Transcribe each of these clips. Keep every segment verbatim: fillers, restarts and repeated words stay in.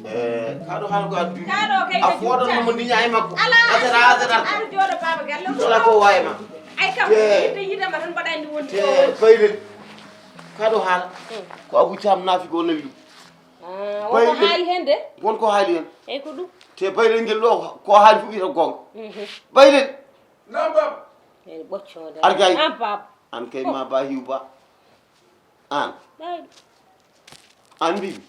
Eh, kaɗo hano ko addu. Kaɗo kay a ka fodan jutta. Mo ndinya e makko. Ala. Adara, adara. Ar joɗo baba gallo. Sola ko waye ma. Ay kam. Te. Yidde yidde ma tan mbaɗa ndi woni. Te baylen. Kaɗo haala. Hmm. Ko Abu Cam nafi ko nawi ɗum. Ah, wonko baylen. Haali hen de? Wonko haali hen. Eyyi, ko ɗum. Te baylen ngel ɗo ko haali fof wiyata gonga. Mhm. Baylen. Naam, baba. En ɓoccode. Ar gay. An, baba. An kay ma ba hiw ba. An. Ɗayɗo. An mbiɗi.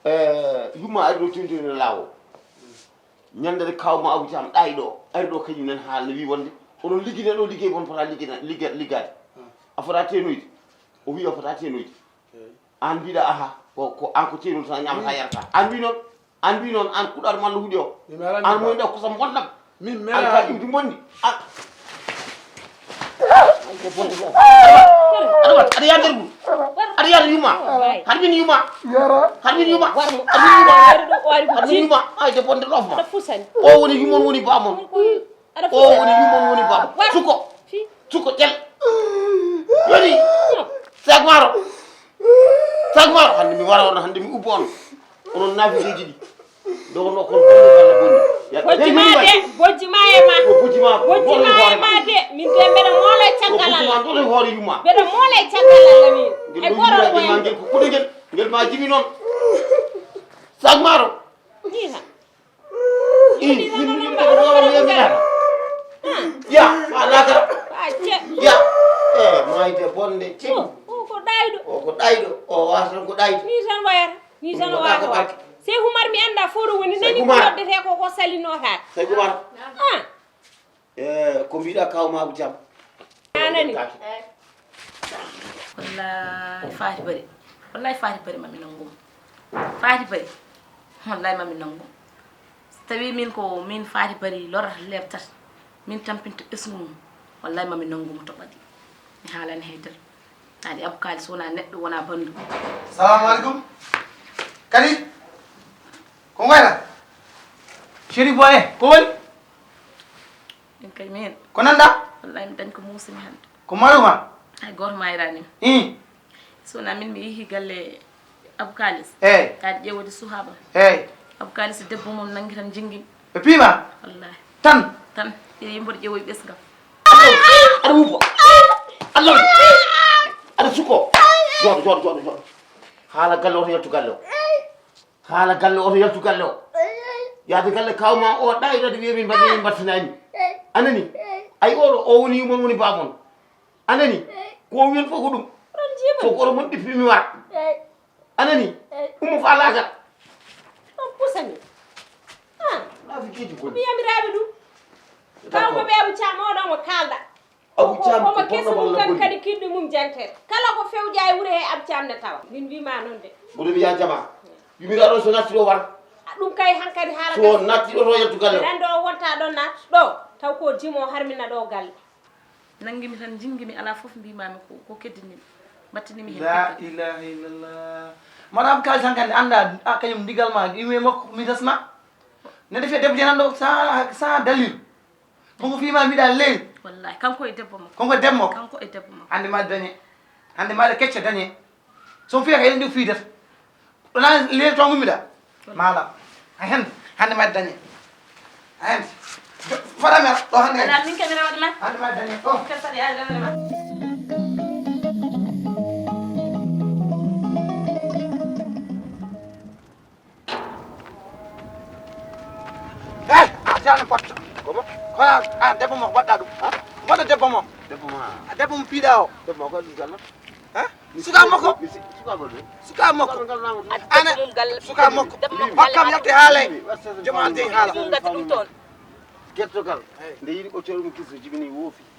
Eh, yumma ari ɗo tindini lawo. Ñande de kawma Abu Cam ɗay ɗo. Ari ɗo kañum nan haala wi wonde. Onon liggine ɗo liggey bon fota liggina, ligga, liggade. A fota tenoyde. O wi a fota tenoyde. An mbiɗa aha. Ko, ko an ko tenol tan ñamata yarata. An mbi noon. An mbi noon an kuɗar malla huɗi o. Mi meeɗaa an mi moyɗa kosam bonɗam. Min an ka meeɗaa iwdi bonni. An. Aɗa wat, aɗa yaha nder ɗum. Aɗa yaha yuma. Har min yuma. Har min yuma. Har min yuma. Har min yuma. Ay debbo nde ɗof ma. O woni yumon woni bamon. O woni yumon woni bamon. Suko. Suko ƴel. Yoni. Sak maro. Sak maro hande mi wara on hande mi ubbo on. Onon naafikeeji ɗi. Dogono kon bonni walla bonni. Ya- Bojji Hey, ma mani de, waɗi? Bojji ma e ma. Ko bojji ma, Bojji bonni ma e hoore ma. Ma de, min de mbeɗa moola e caggal Ko bojji ma, Allah. Dole hoore yumma. Mbeɗa moola e caggal Allah min. Ngel Ay ɗo goro yimiraade ko ma en. Ngel ko kuɗe ngel. Ngel ma jimi noon. Sak maaro. Ni tan. Ii, min min ko hoore mi yamiraade. Ya, ma laakara. Acce. Ya. Eh, mayde bonde. Cim. O, o ko ɗayɗo. O ko ɗayɗo. O wata tan ko ɗayɗo. Ni tan wayata. Ni tan o wata. Sey Umar mi annda fof ɗo woni. Sey nani ko Umar. Noddetee ko, ko salinotaake. Sey Umar. Ah. Eh, ko mbiɗa kaw ma ko jam. A nani? Wallahi Faati Bari. Wallahi Faati Bari mami nanngum. Faati Bari. Wallahi mami nanngum. So tawi min ko min Faati Bari lorata leɓtata. Min tampinta ɓesngu mum. Wallahi mami nanngum to ɓaɗi. Mi haalani haydara. Aɗa Abou Kalis wona neɗɗo, wona banndum. Salamu alaikum. Kadi? Ko ngoyɗa? Chérif Boye, ko woni? Min kay min. Ko nanɗa? Wallahi mi dañ ko muusimi hannde. Ko maruma? Hay gooto maayraani mi. Ii. So wona min mi yehi galle Abou Kalis. Eey. Taade ƴeewde Suhaba. Eey. Abou Kalis debbo mum nanngi tan jinngimi. Ɓe piima? Wallahi. Tan? Tan. Ɓe yimɓe ƴeewoyi ɓesngal. Aɗa wuufa. Allah. Aɗa sukko. Jooɗo, jooɗo, jooɗo, jooɗo. Haala galle o to yaltu galle o. Haala galle o to yaltu galle o. Yaade galle kawma o ɗayrade wiye min mbaɗi min mbattinani. Anani? Ay oɗo o woni yumon woni bamon. Anani? Ko wiyon fof ko ɗum. Fof ko oto mon ɗippi mi wara. Anani? Ummo fa laakara. On pusani. Ah. Naafikeeji ko boni. Mi yamiraɓe ɗum. Taw ko ɓe Abu Cam oɗon mo kalɗa. Abu Cam ko bonno walla bonni? Kadi kiɗɗo mum jantere. Kala ko fewja e wure he Abu Cam ne tawa. Min mbima noon de. Mboɗo wiya jama. Yumiraɗo so natti ɗo wara. A, ɗum kay hankadi haala. So natti ɗo to yaltu galle. Rando o wonta ɗon nat ɗo. Taw ko jimo harmina ɗo galle. Nanngimi tan, njinngi mi, alaa fof mbiimaami ko, ko keddini mi, mbattini mi heen. La ilaha illallah. Madame Kalis tan kandi annda, a, kañum ndigal ma, iwe makko, mi tasma. Ne defi debbo jenan ɗo sans, sans dalil. Kanko fiima mbiɗa leydi. Wallahi, kanko e debbo makko. Kanko e debbo makko. Kanko e debbo makko. Hannde ma dañe. Hannde ma kecce dañe. So fiya ko eɗen ɗo fiidata. Ɗo naan leeli to ngummiɗa. Maala. A hende. Hannde ma dañe. A hende. Fada mi ara. Ɗo hannde. Ala min kamera waɗi ma. Hannde ma dañe. Ɗo. Ka fadi ala waɗi ma. Hey, a jani potta. Komo? Kono a debbo mo waɗɗa ɗum. Ha? Waɗa debbo mo. Debbo mo. A debbo mo piiɗa o. Debbo mo ko ɗum gallo. Ha? Suka makko. Suka makko. Suka makko. Ana suka makko. Hokkam yalti haale. Joma de haala. Ɗum gati ɗum toon. Gertogal. Hey. Nde yiɗi ɓoccoro ɗum kiso jibini woofi.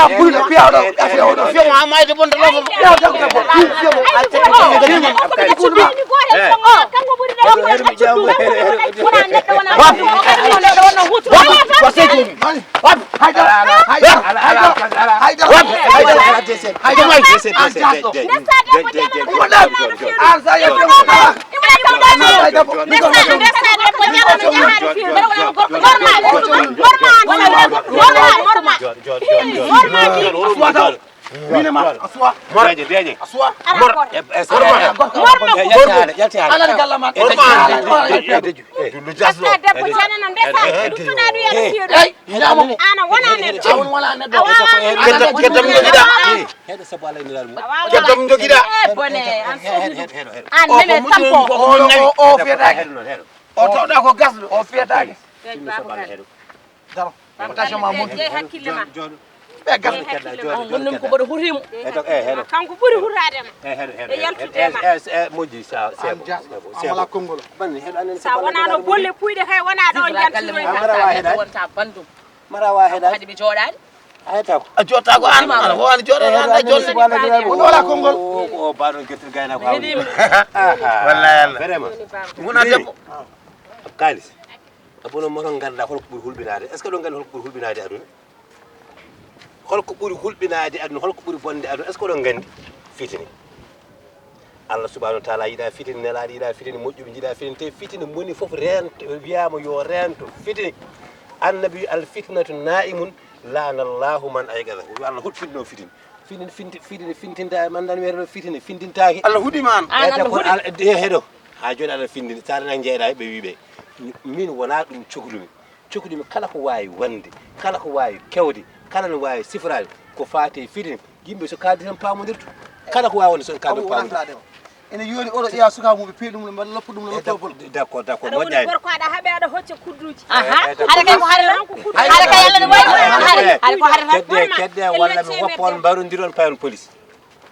Wona ɓuri no piyaw ɗo, piyaw ɗo. Fiyo mo amma ede bonta lo. Piyaw ɗo ko bon. Fiyo mo. Haydara, haydara, haydara, haydara. An sa yew. Mine ma, a suwa. Mor. Deje, deje. A suwa. Mor. Mor. Yalti hala, yalti hala. Ala galla man. Mor. Dullu jaslo. Debbo janana ndesa. Duttuɗa du yalla siyo. Ey, ana wona neɗɗo. Awon wala neɗɗo. Kedam jogiɗa. Heɗo sabu Allah ina laɗum. Kedam jogiɗa. Eh, bone, an heɗo, heɗo, heɗo. An meme tampo. O, o, o fiyataake. Heɗo noon, heɗo. O tawɗa ko gasɗo, o fiyataake. Heɗo. Daro. Rotation ma moƴƴi. Jey hakkille ma. Ɓe gas. Jey hakkille ma. An wonnum ko mboɗo hurimo. Kanko ɓuri huraade ma. E yaltude ma. Moƴƴi sa sebo. Amala konngol. Banni heɗo anen sa wonano bolle puyɗe kay wona ɗo jantude. Mara wa heɗa. Wonta bandum. Mara wa heɗa. Hadi ɓe jooɗaani. Ayata ko. A jotta ko an, an ho an joɗo an da joɗo. Wala konngol. O baɗo gettir gayna ko hawni. Wallahi Allah. Vraiment. Wona debbo. Kalis. Abono moto ngannda holko ɓuri hulɓinaade. Est-ce que ɗo nganndi holko ɓuri hulɓinaade aduna? Holko ɓuri hulɓinaade aduna, holko ɓuri bonde aduna? Est-ce que oɗon nganndi? Fitini. Allah subhanahu wa taala yiɗa fitini, nelaaɗo yiɗa fitini, moƴƴuɓe jiɗa fitini, te fitini moni fof reento, wiyaama yo reento fitini. Annabi wi, "Al fitnatu na'imun, la'ana Allahu man ayqazahu." Yo Allah huɗ fitno fitini. Fitini, finti-, fitini, fintinta, man dan wiyata fitini, fintintaaki. Allah huɗi man. An Allah huɗi. Al-, e heɗo. Ha joni Allah findini. Sa rena jeeɗa ɓe wiɓe. Min wona ɗum coklumi. Coklumi kala ko wawi wonde, kala ko wawi kewde, kala no wawi sifrade, ko fate fitini. Yimɓe so kaldi tan pamodirtu. Kala ko wawi wonde so en kaldi pamodirtu. Ene yoni oɗo ƴeewa suka mum ɓe peeɗi ɗum no mbaɗa loppa ɗum no loppa bol. D'accord, d'accord, moƴƴani. Gorko aɗa haɓe aɗa hocca kudduji. Aha. Hare kay ko hare tan. Hare kay yalla ne wayi. Hare ko hare tan. Kedde, kedde walla mi woppa on mbarondiron payon police.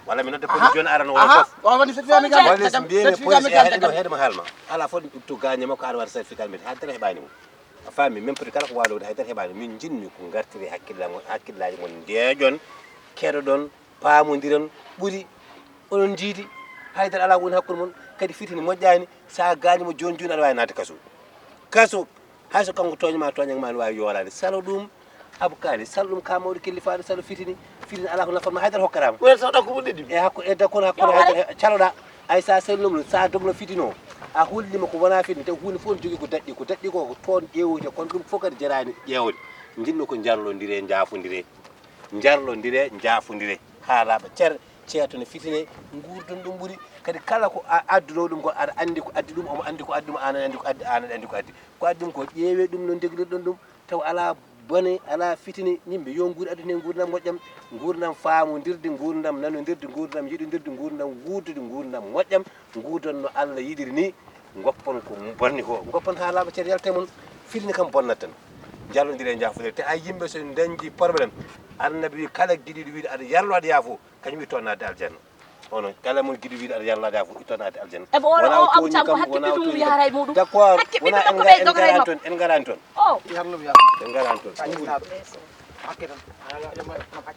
Walla mi nodda police joni arano on fof. Wawani certificat médical. Police mbiyemi police e heɗema heɗema halma. Ala fof to gagne makko aɗa waɗa certificat médical haydara heɓani mo. A faami, min poti kala ko waawde waɗde, hay dara heɓaani. Min njiɗmi ko ngartiri hakkillaaji mon, hakkillaaji mon ndeeƴon, keɗoɗon, paamondiron, ɓuri oɗon njiidi, hay dara alaa ko woni hakkunde mon, kadi fitini moƴƴaani, so a gaañii mo jooni jooni aɗa waawi naatde kaso. Kaso, hay so kanko tooñi ma, tooñan ma, ne waawi yoolaade. Salo ɗum, Abou Kaali, salo ɗum ka mawɗo killifaaɗo, salo fitini, fitini alaa ko nafat ma, hay dara hokkata ma. Woni so ɗakko mo ɗeɗɗi. E hakku, e dakkono, hakkono, hay dara caloɗaa. Ay, sa sellum ɗum, sa dogno fitino, a hollimo ko wona fitini, tawi huunde fof ne jogii ko daɗɗi, ko daɗɗi ko, ko toon ƴeewoyta, kono ɗum fof kadi jaraani ƴeewde. Njiɗno ko njarlondire, njaafondire, njarlondire, njaafondire, haa laaɓa cer, ceeto ne fitine, nguurdon ɗum ɓuri, kadi kala ko a adduno ɗum ko aɗa anndi ko addi ɗum, omo anndi ko addi ɗum, an aɗa anndi ko addi, an aɗa anndi ko addi. Ko addi ɗum ko ƴeewe ɗum no ndeglirɗon ɗum, taw alaa bone, alaa fitine, yimɓe yo nguur aduna e nguurndam moƴƴam, nguurndam faamondirde, nguurndam nanondirde, nguurndam yiɗondirde, nguurndam wuurdude, nguurndam moƴƴam, nguurdon no Allah yiɗiri ni, ngoppon ko bonni ko, ngoppon haa laaɓa cer yalta e mon, fitine kam bonnat tan. Njallondire e njaafondire, te ay yimɓe so dañji problème, Annabi wi kala giɗiɗo wiide aɗa yarlo aɗa yaafo, kañum wi tonnade aljanna. Onon kala mon giɗo wiide aɗa yarlade fof itton adde aljanna. Ebo oɗo o Abou Thiam ko hakke ɓiɗɗo mum yahara e muɗum. D'accord. Hakke ɓiɗɗo makko ɓe dogata e makko. En ngarani toon. O. Yarlo mi yaafo. En ngarani toon. Hakke tan.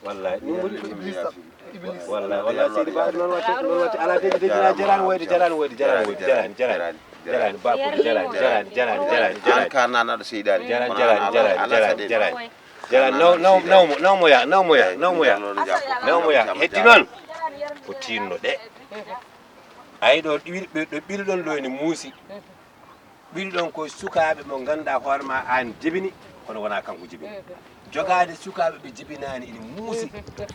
Wallahi. Ɗum woni ko Iblis tan. Iblis. Wallahi, wallahi, Seydi Ba, noon watte, noon watte. Ala deji, deji, na jarani woyde, jarani woyde, jarani woyde, jarani, jarani. Jarani, ba ko jarani, jarani, jarani, jarani, jarani. An ka nanaɗo seyɗani. Jarani, jarani, jarani, jarani, jarani. Jara, naw, naw, naw mo, naw mo ya, naw mo ya, naw mo ya. Naw mo ya. Heddi noon ko tinno ɗe. Ay ɗo ɗiwir-, ɗo, ɗo ɓilɗon ɗo ene muusi. Ɓuri ɗon ko sukaaɓe mo ngannduɗaa hoore ma aan jibini, kono wonaa kanko jibini. Jogaade sukaaɓe ɓe jibinaani ina muusi.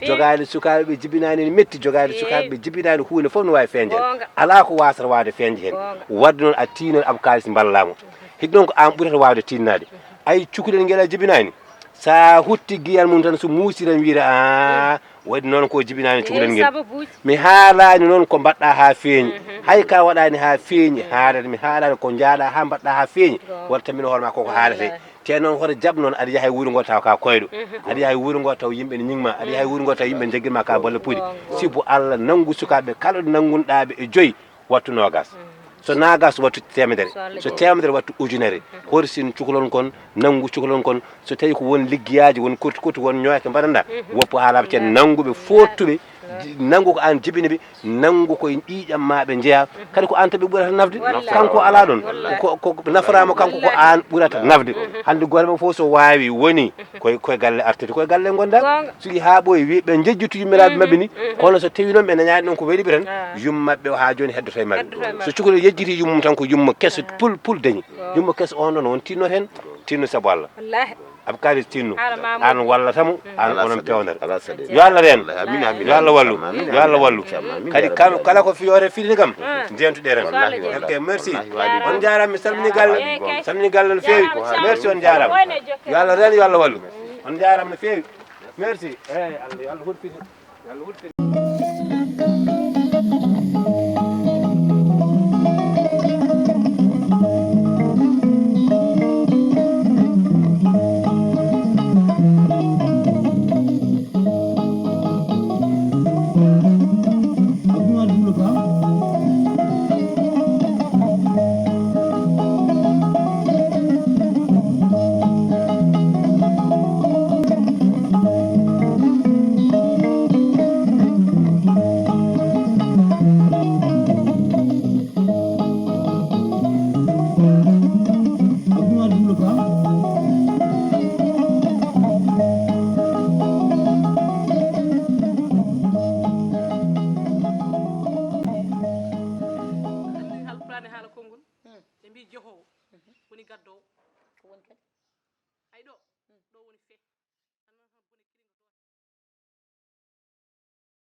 Jogaade sukaaɓe ɓe jibinaani ina metti. Jogaade sukaaɓe ɓe jibinaani huunde fof no waawi feeñde heen. Alaa ko waasata waawde feeñde heen. Waɗde noon a tiinor Abou Kaalis mballaa mo. Hikka noon ko aan ɓurata waawde tiinnaade. Ay cukalel ngel a jibinaani. So a hutti giyal mum tan so muusi tan wiyde a waɗi noon ko jibinaani cukalel ngel. Mi haalaani noon ko mbaɗɗaa haa feeñi. Hay ka waɗaani haa feeñi haalata mi haalaani ko njaaɗaa haa mbaɗɗaa haa feeñi. Wata tammino hoore ma koko haalate. Te noon hoto jaɓ noon aɗa yaha e wuro ngo taw ka koyɗo. Aɗa yaha e wuro ngo taw yimɓe ne ñiŋ ma. Aɗa yaha e wuro ngo taw yimɓe njaggir ma ka bolle puɗi. Sibu Allah nanngu sukaaɓe kala ɗo nanngunɗaa ɓe e joyi. Wattu noogas. So noogas wattu teemedere. So teemedere wattu ujunere. Horsini cukalon kon, nanngu cukalon kon. So tawi ko won liggeyaaji, won kurti kurti, won ñooyke mbaɗanɗaa. Woppu haalaaɓe cen nanngu ɓe foottuɓe. Nanngu ko aan jibini ɓe, nanngu ko e ƴiiƴam ma ɓe njeyaa. Kadi ko aan tawi ɓe ɓurata nafde. Kanko alaa ɗon. Ko, ko nafraama kanko ko aan ɓurata nafde. Hannde gooto maɓɓe fof so waawi woni koye, koye galle artirde, koye galle ngondaa. So haa ɓooyi wi ɓe njejjitu yummiraaɓe maɓɓe ni. Kono so tawi noon ɓe dañaani ɗon ko weli ɓe tan, yummaɓe o haa jooni heddoto e maɓɓe. So cukalel yejjiti yummum tan ko yumma keso pul, pul dañi. Yumma keso on ɗon won tinno heen, tinno sabu Allah. Abou Kaalis tinno. Aan wallata mo, aan onon pewnere. Yo Allah reen. Yo Allah wallu. Yo Allah wallu. Kadi kam kala ko fiyoore fitini kam, ndentuɗe tan. Ok, merci. On njaaraama, mi salmini galle. Salmini galle no feewi. Merci, on njaaraama. Yo Allah reen, yo Allah wallu. On njaaraama no feewi. Merci. Eeyi, Allah, yo Allah huɓɓin. Yo Allah huɓɓin. Anndi Alquraan e haala konngol, ɓe mbii jehoowo woni gaddoowo. Ko woni kadi? Ay ɗo, ɗo woni fee.